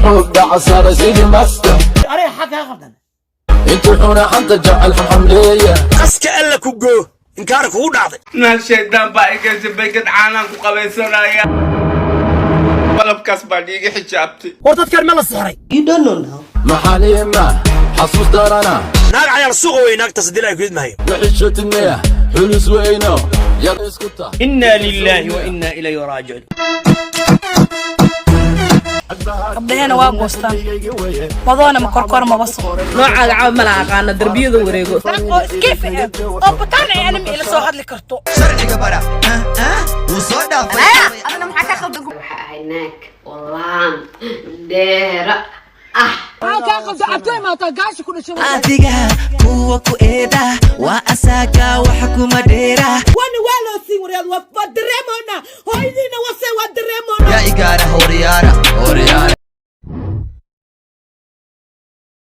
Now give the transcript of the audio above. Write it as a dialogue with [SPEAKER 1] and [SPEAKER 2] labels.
[SPEAKER 1] Muxuu dhacsaray sidii maska?
[SPEAKER 2] Aniga xag kaa qaldan.
[SPEAKER 1] Intuu xuna xanta jecel xamxamleeya.
[SPEAKER 2] Qaska alla ku goo, inkaara kugu dhacday.
[SPEAKER 3] Naag shaydaan baa igaysa, baygad caanaan ku qabaysanaya, qalabkaas baa dhiiga xijaabtay.
[SPEAKER 2] War dadkan ma la sixray?
[SPEAKER 1] Maxaliima xasuus darana.
[SPEAKER 2] Naag cayaal suuqa wey naagtaas, dil ay ku idmahayo.
[SPEAKER 1] Waxishotid miya xulus weyno yar isku ta.
[SPEAKER 2] Inna lillahi wa inna ilayhi raajicuun.
[SPEAKER 4] Gabdhaheena waa goostaan, madoona ma korkor maba sugo.
[SPEAKER 5] Noocaaga caawa mala aqaana, darbiyada wareego.
[SPEAKER 4] Oo iskiif ah oo bataan ay anima ila soo hadli karto.
[SPEAKER 6] Sharciga bara wuu soo dhaafay.
[SPEAKER 4] Adana maxaa ka khaldan?
[SPEAKER 7] Waxa ahay naag walaan dheera ah.
[SPEAKER 6] Adiga kuwa ku eeda waa asaga, waxa kuma dheera.
[SPEAKER 8] Wana waa loo siin waryaad, waa dareemoona hooyadiina wase, waa dareemoona.
[SPEAKER 6] Yaa igaara horyaara horyaara.